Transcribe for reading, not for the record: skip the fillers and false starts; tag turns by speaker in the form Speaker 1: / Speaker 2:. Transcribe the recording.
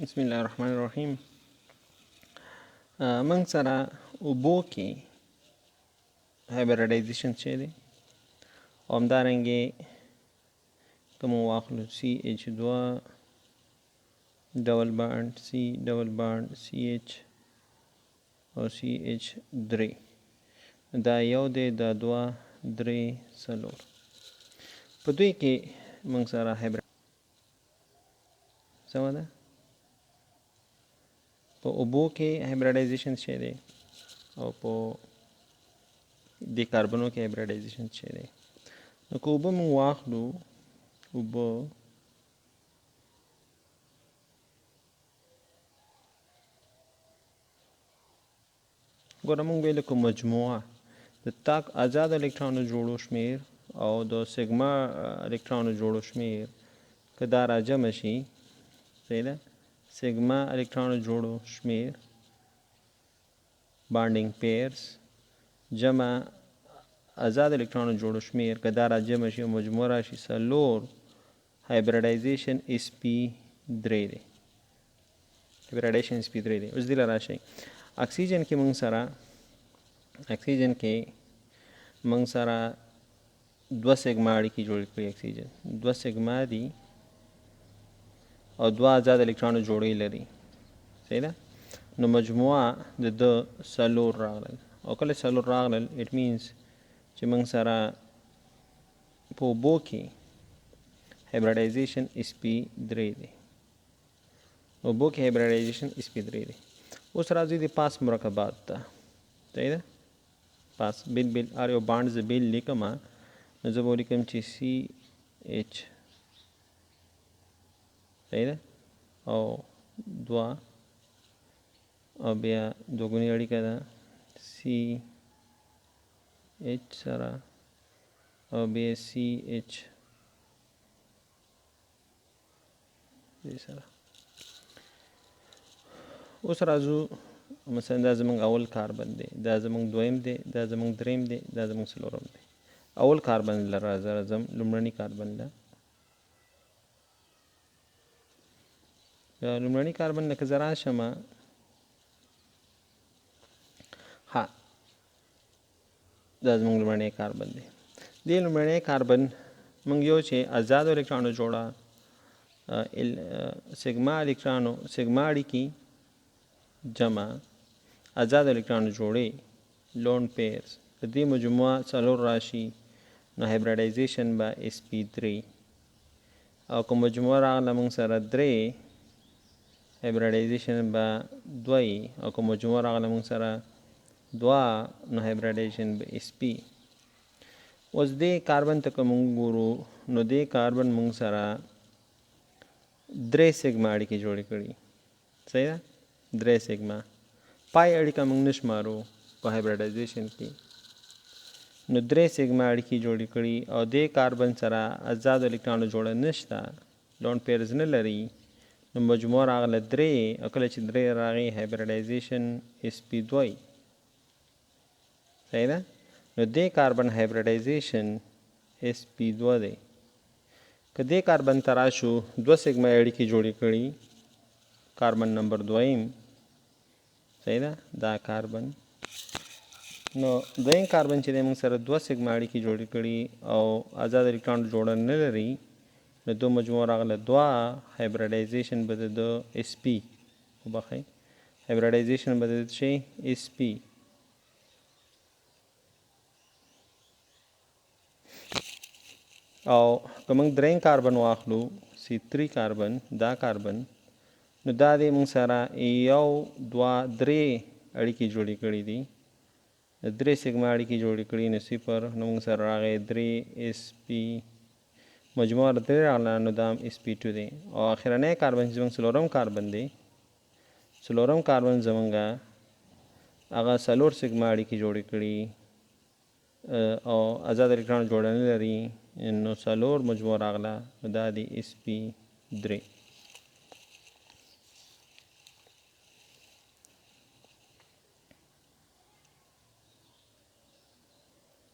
Speaker 1: بسم الله الرحمن الرحیم. موږ سره اوبو کې hybridization څه دی، او همدارنګې که موږ واخلو سی اچ دوه double bond C double bond C H او سی اچ درې، دا یو دی، دا دوه، درې، څلور، په دوی کې موږ سره hybrid سمه ده. په اوبو کې hybridization څه دی او په دې کاربنو کې hybridization څه دی؟ نو که اوبه موږ واخلو، اوبه ګوره موږ ویل که مجموعه د تاک آزاد الکترونو جوړو شمیر او د سیګما الکترونو جوړو شمیر که دا راجمع شي، صحیح ده، سیګما الکترونو جوړو شمیر bonding pairs جمع آزاد الکترونو جوړو شمیر که دا راجمع شي او مجموعه راشي څلور، hybridization اس پي درې دی، hybridization اس پي درې دی. اوس دې له راشئ اکسیجن کې، موږ سره اکسیجن کې موږ سره دوه سیګما اړیکې جوړې کړي. اکسیجن دوه سیګما دي او دوه آزاد الکترونو جوړې لري، صحیح ده. نو مجموعه د ده څلور راغلل، او کله څلور راغلل it means چې موږ سره په اوبو کې hybridization اس پي درې دی، اوبو کې hybridization اس پي درې دی. اوس راځي د پاس مرکبات ته، صحیح ده. پاس بیل بیل هر یو bond زه بیل لیکم، نو زه به ولیکم چې سی اچ، صحیح ده، او دوه او بیا دوه ګونې اړیکه ده سی اچ سره او بیا سی اچ دې سره. اوس راځو مثلا دا زمونږ اول کاربن دی، دا زمونږ دویم دی، دا زمونږ دریم دی، دا زمونږ څلورم دی. اول کاربن له راځم، لومړني کاربن له لومړني کاربن لکه زه راشم، ها دا زمونږ لومړنی کاربن دی. دې لومړنی کاربن موږ یو چې آزادو الکترونو جوړه سیګما الکترونو سیګما اړیکي جمع آزاد الکترونو جوړې lone pairs، د دې مجموعه څلور راشي نو hybridization به اس پي درې، او که مجموعه راغله موږ سره درې hybridization به دوه، او که مجموعه راغله موږ سره دوه نو hybridization به اس پي. اوس دې کاربن ته که موږ ګورو نو دې کاربن موږ سره درې سیګما اړیکې جوړې کړي، صحیح ده، درې سیګما پای اړیکه موږ نه شمارو په hybridization کې، نو درې سیګما اړیکې جوړې کړي او دې کاربن سره آزاد الکترونو جوړه نشته، lone pairs نه لري، نو مجموعه راغله درې، او کله چې درې راغی hybridization اس پي دوه، صحیح ده. نو دې کاربن hybridization اس پي دوه دی. که دې کاربن ته راشو دوه سیګما اړیکې جوړې کړي، کاربن نمبر دویم، صحیح ده، دا کاربن، نو دویم کاربن چې دی موږ سره دوه سیګما اړیکې جوړې کړي او آزاد الکترون جوړه نه لري، نو دوه مجموعه راغله دوه، hybridization به د ده اس پي، وبخښئ، hybridization به د ده شي اس پي. او که موږ دریم کاربن واخلو سی تری کاربن، دا کاربن، نو دا دی موږ سره یو دوه درې اړیکې جوړې کړي دي، درې سیګما اړیکې جوړې کړي، نو صفر، نو موږ سره راغی درې اس پي، مجموعه درې راغله، نو دا هم اس پي ټو دی. او اخرنی کاربن چې زموږ څلورم کاربن دی، څلورم کاربن زموږ هغه څلور سیګما اړیکې جوړې کړي او آزاد الکترون جوړه نه لري، نو څلور مجموعه راغله، نو دا دی اس پي درې.